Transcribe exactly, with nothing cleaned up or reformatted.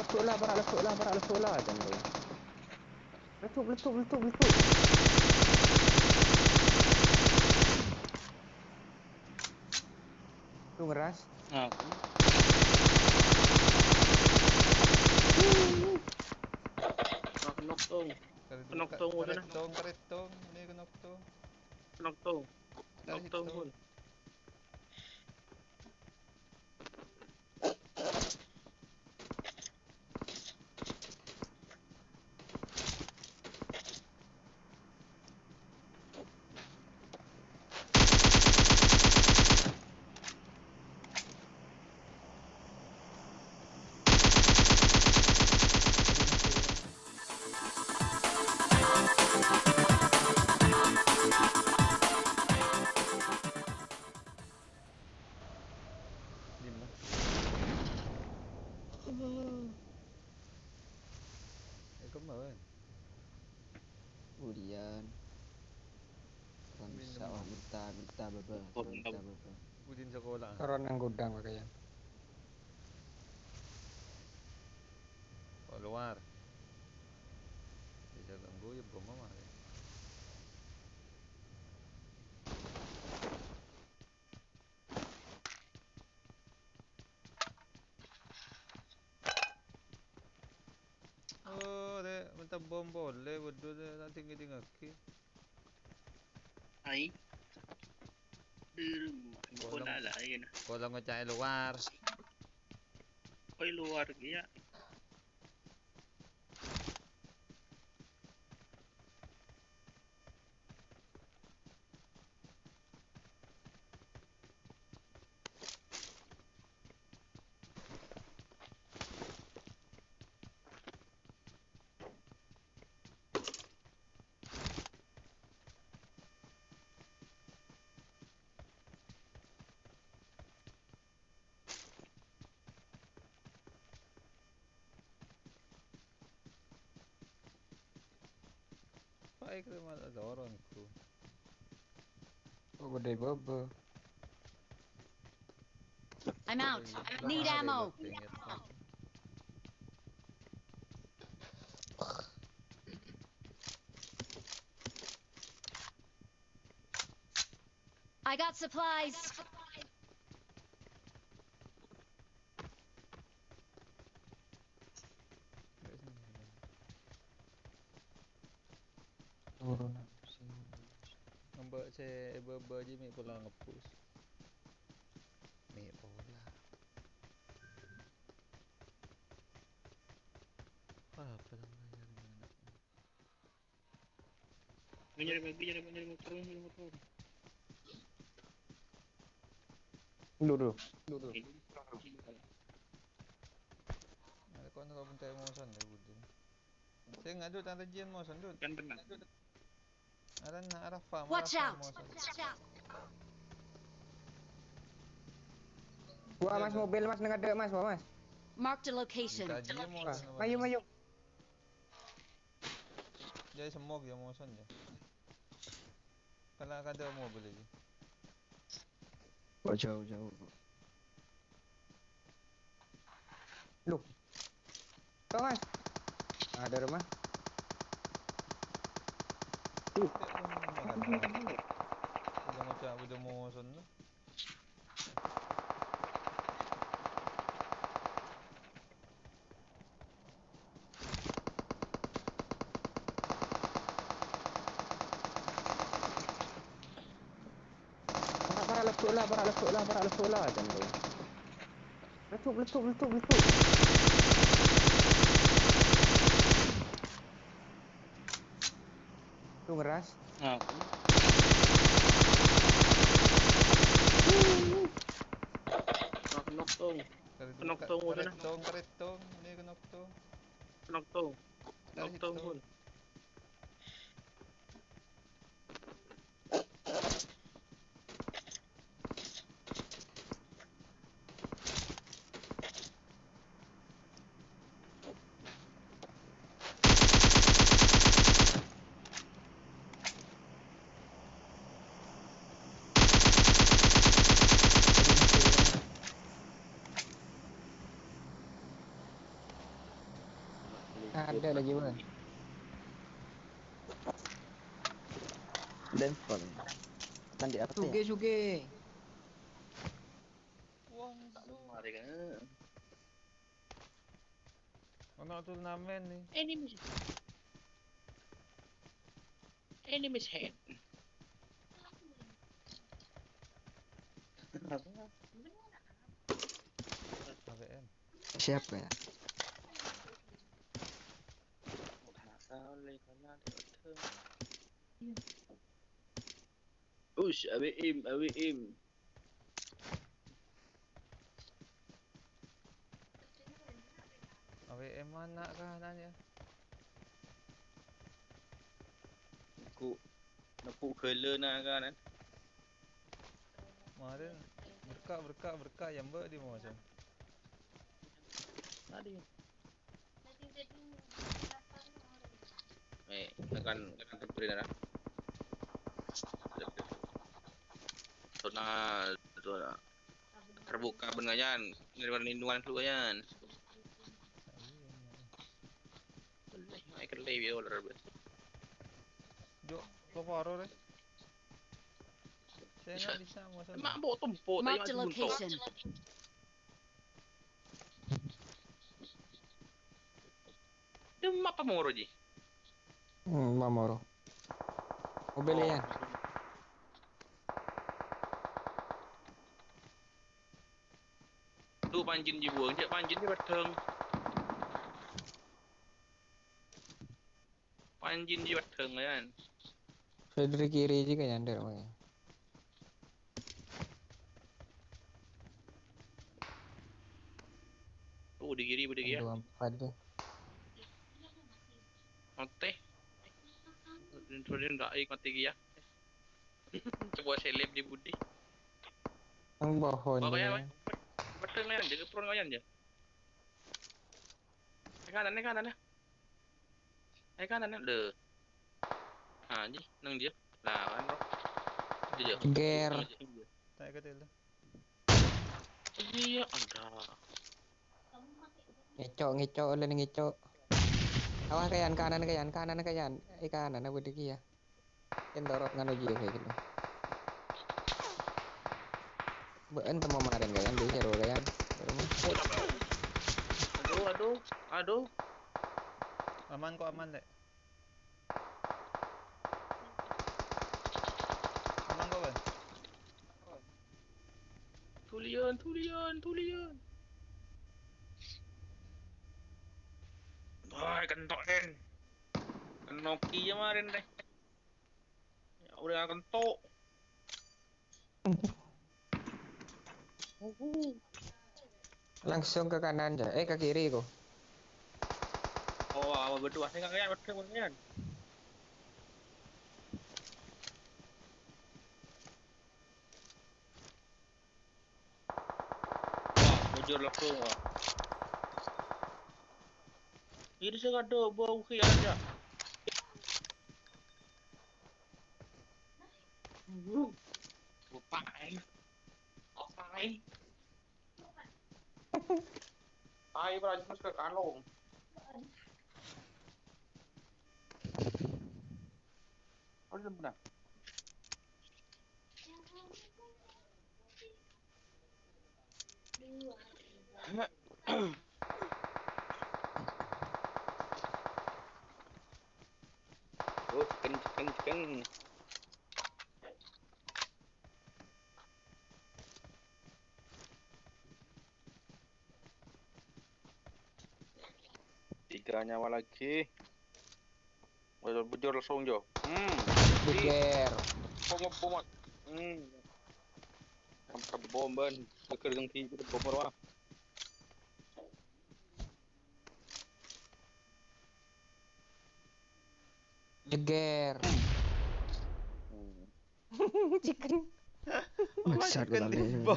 Lebbhu' la, para' lebbhu' la, para' lebbhu' la, jhân, bro. Lebbhu', lebbhu', lebbhu', lebbhu'. Lu ngeras. Nah. Knock, knock, tong. Knock, tong, udah, nah. Karettong, karettong, ini knock, tong. Knock, tong. Knock, tong, full. Dimma? Eh, kemma, Wan? Udiyan. Bangsa, oh, berta, berta, baba, berta, baba. Udin sekolah. Karon nang gudang pakaian. Keluar. Bisa ganggu ya, bom mah. Oh, rè, menta bom polè, waduh, rè, ta' ding-ngèdingngaghi. Ai. Dulu, bola lah, ya, nah. Bola ngoca'è luar. Oi, luar, iya. Paè kè malah dorong ku. Oh, gede baba. I'm out. Need ammo. I got supplies. Turun aku sih. Ngambek sè baba jiyâ mè' pola ngepush. Mè' pola. Apa, apa yang layar ini, anak? Nyari mobil, nyari, nyari motor, nyari motor. Dulu, dulu. Dulu. Nah, kok nggak pun cari mosan ya, Budi? Saya ngadu tante Jian mosan, Dut. Kan tenang. Ada na Arafa, Watch Arafa out! Mosan. Wah, Mas, mobil, Mas, neng ada, Mas, wah, Mas. Marked a location. Kaji mosan. Wah, mayu, mayu. Jâ' semmok jâ' mosan jâ'. Kala kada mobil iki. Kok jauh-jauh kok. Loh. Tuh, Mas. Ada rumah. Udah ngocak, udah mosan tuh. Para', para' lebbhu' la, para' lebbhu' la, para' lebbhu' la, jâ' bro. Lebbhu', lebbhu', lebbhu', lebbhu'. Lu ngeras. Nah. Knock, knock, tong. Knock, tong, udah, nah. Karettong, karettong, ini knock, tong. Knock, tong. Knock, tong, full. Ada lagi, Bang. Level. Nanti apa ya? Suge, suge. Wong mari kan. Ono turnamen nih. Enemies. Enemies head. A W M. Siapa ya? Ush, A W M, A W M. A W M mana kanan ya? Ku nepuk gala na kanan. Kemarin berkak, berkak, berkak, ya, Mbak, di mana? Tadi. Eh, tekan, tekan temperin, nah. Zona, zona. Terbuka ben ngayan, ngeri lindungan dulu ngayan. Kelai, ai kelai, biar ular, ben. Jo, lo paro, re. Saya nggak bisa, Mas. Mak, mbok tempo, Marked a location. Dem apa moro, Ji? Hmm, mamoro. Mobil ya. Tuh, panjin ji buang, cek panjin ji pedang. Panjin ji pedang, kan. Febri kiri ji kan nyandar, Bang. Oh, di kiri, di kiri. Dua empat tuh. Mati. Info dia ndak ikut mati ya. Coba seleb di budi. Yang pohon. Pokoknya, dia. Betul, men, dia kepron kalian, ya. Ini kanan, ini kanan, ya. Ini kanan, ya, le. Ah, ji, nang dia. Nah, kan, bro. Dia, ya. Ger. Nang dia. Tak ikut itu. Iya, ada. Ngecok, ngecok, oleh ngecok. Awas, kayan, kanan, kayan, kanan, kayan. Eh, kanan, apa dia, ya? Entorot nganu ji, kayak gitu. Been temo maren, kayan, di seru, kayan. Aduh, aduh, aduh. Aman kok, aman, Lek. Aman kok, Bang? Tulian, tulian, tulian. Wah, kentok, en. Kenoki ya kemarin deh. Ya, udah kentok. Langsung ke kanan, ja. Eh, ke kiri, kok. Oh, apa berdua? Saya nggak kayak, berdua, berdua. Wah, bujur langsung, wah. Ini saya ada bau khia aja. Wuh. Opai. Opai. Ai, Prancis ke kalong. Oh, benar. Oh, chicken, chicken, chicken. Tiga nyawa lagi. Bujur, bujur langsung, Jo. Hmm. Bujur. Kok ngebom, Mat? Hmm. Ngebom, Ban. Geger yang di ngebom, Mat. Jeger. Hmm. Chicken. Bangsat, chicken kok tadi. Tiba.